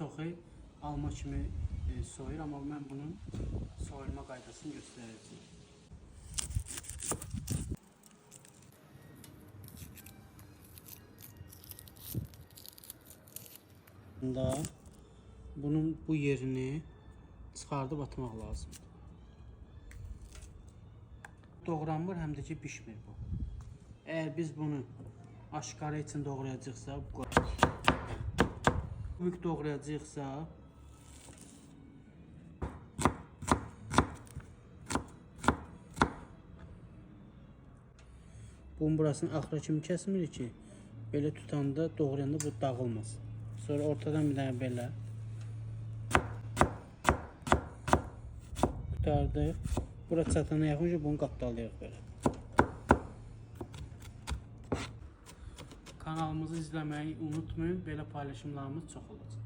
Çoxu alma kimi soyur, amma mən bunun soyulma qaydasını göstərəcəyim. Bunda bunun bu yerini çıxardıb atmaq lazımdır. Doğranmır, həm də ki bişmir bu. Əgər biz bunu aşqara üçün doğrayacaqsa, kubik doğrayacaqsa, bunun burasını axıra kimi kəsmirik ki, belə tutanda, doğrayanda bu dağılmasın. Sonra ortadan bir dənə belə qurtardıq. Bura çatana yaxın ki, bunu qatdalayıq belə. Kanalımızı izləməyi unutmayın. Belə paylaşımlarımız çox olacaq.